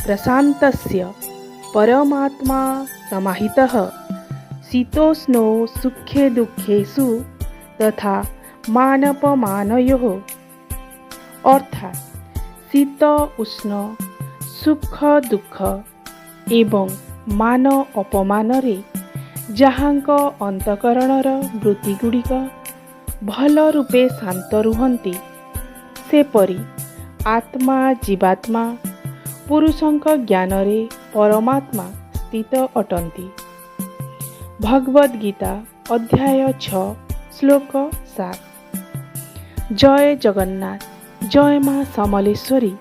ପ୍ରଶାନ୍ତସ୍ୟ ପରମାତ୍ମା ସମାହିତଃ ଶୀତୋଷ୍ଣୋ ସୁଖେ ଦୁଃଖେଷୁ ତଥା ମାନପମାନୟୋଃ। ଅର୍ଥାତ୍ ଶୀତ ଉଷ୍ଣ, ସୁଖ ଦୁଃଖ ଏବଂ ମାନ ଅପମାନରେ ଯାହାଙ୍କ ଅନ୍ତଃକରଣର ବୃତ୍ତିଗୁଡ଼ିକ ଭଲ ରୂପେ ଶାନ୍ତ ରୁହନ୍ତି, ସେପରି ଆତ୍ମା ଜୀବାତ୍ମା ପୁରୁଷଙ୍କ ଜ୍ଞାନରେ ପରମାତ୍ମା ସ୍ଥିତ ଅଟନ୍ତି। ଭଗବଦ୍ ଗୀତା ଅଧ୍ୟାୟ 6, ଶ୍ଲୋକ 7। ଜୟ ଜଗନ୍ନାଥ, ଜୟ ମା ସମଲେଶ୍ୱରୀ।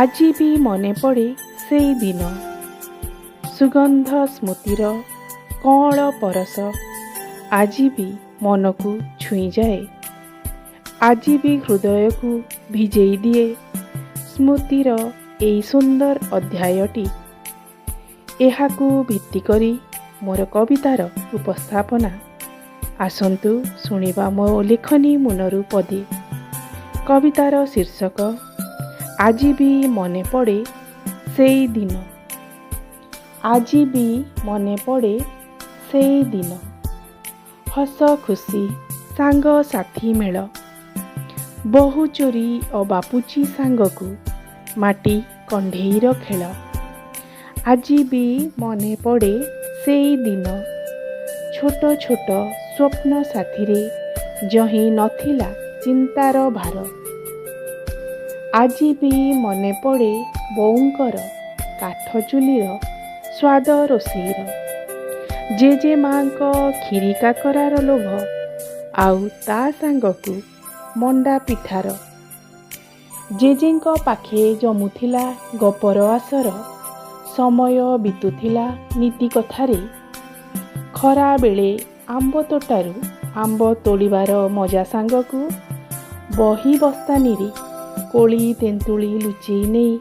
ଆଜି ବି ମନେ ପଡ଼େ ସେଇ ଦିନ, ସୁଗନ୍ଧ ସ୍ମୃତିର କଅଁଳ ପରଶ ଆଜି ବି ମନକୁ ଛୁଇଁଯାଏ, ଆଜି ବି ହୃଦୟକୁ ଭିଜେଇ ଦିଏ ସ୍ମୃତିର ଏଇ ସୁନ୍ଦର ଅଧ୍ୟାୟଟି। ଏହାକୁ ଭିତ୍ତି କରି ମୋର କବିତାର ଉପସ୍ଥାପନା। ଆସନ୍ତୁ ଶୁଣିବା ମୋ ଲେଖନୀ ମୁନରୁ ପଦେ। କବିତାର ଶୀର୍ଷକ, ଆଜି ବି ମନେ ପଡ଼େ ସେଇ ଦିନ। ଆଜି ବି ମନେ ପଡ଼େ ସେଇ ଦିନ, ହସ ଖୁସି ସାଙ୍ଗସାଥି ମେଳ, ବୋହୂ ଚୋରି ଓ ବାପୁଚି ସାଙ୍ଗକୁ ମାଟି କଣ୍ଢେଇର ଖେଳ। ଆଜି ବି ମନେ ପଡ଼େ ସେଇ ଦିନ, ଛୋଟ ଛୋଟ ସ୍ୱପ୍ନ ସାଥିରେ ଯହିଁ ନଥିଲା ଚିନ୍ତାର ଭାର। ଆଜି ବି ମନେ ପଡ଼େ ବୋଉଙ୍କର କାଠ ଚୁଲିର ସ୍ୱାଦ ରୋଷେଇର, ଜେଜେମାଙ୍କ କ୍ଷୀରି କାକରାର ଲୋଭ ଆଉ ତା ସାଙ୍ଗକୁ ମଣ୍ଡା ପିଠାର। ଜେଜେଙ୍କ ପାଖେ ଜମୁଥିଲା ଗପର ଆସର, ସମୟ ବିତୁଥିଲା ନୀତି କଥାରେ। ଖରାବେଳେ ଆମ୍ବ ତୋଟାରୁ ଆମ୍ବ ତୋଳିବାର ମଜା ସାଙ୍ଗକୁ ବହି ବସ୍ତାନିରେ କୋଳି ତେନ୍ତୁଳି ଲୁଚେଇ ନେଇ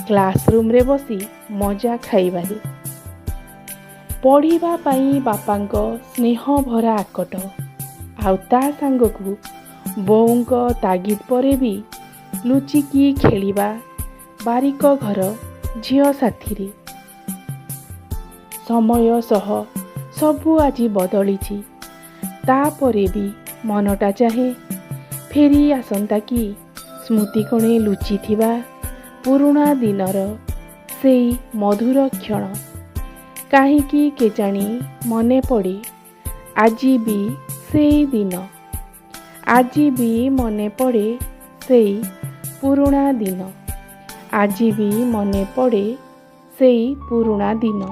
କ୍ଲାସରୁମ୍ରେ ବସି ମଜା ଖାଇବାରେ। ପଢ଼ିବା ପାଇଁ ବାପାଙ୍କ ସ୍ନେହ ଭରା ଆକଟ ଆଉ ତା ସାଙ୍ଗକୁ ବୋଉଙ୍କ ତାଗିଦ ପରେ ବି ଲୁଚିକି ଖେଳିବା ବାରିକ ଘର ଝିଅ ସାଥିରେ। ସମୟ ସହ ସବୁ ଆଜି ବଦଳିଛି, ତାପରେ ବି ମନଟା ଚାହେଁ ଫେରି ଆସନ୍ତା କି ସ୍ମୃତି କୋଣେ ଲୁଚିଥିବା ପୁରୁଣା ଦିନର ସେଇ ମଧୁର କ୍ଷଣ। କାହିଁକି କେଜାଣି ମନେ ପଡ଼େ ଆଜି ବି ସେଇ ଦିନ, ଆଜି ବି ମନେ ପଡ଼େ ସେଇ ପୁରୁଣା ଦିନ, ଆଜି ବି ମନେ ପଡ଼େ ସେଇ ପୁରୁଣା ଦିନ।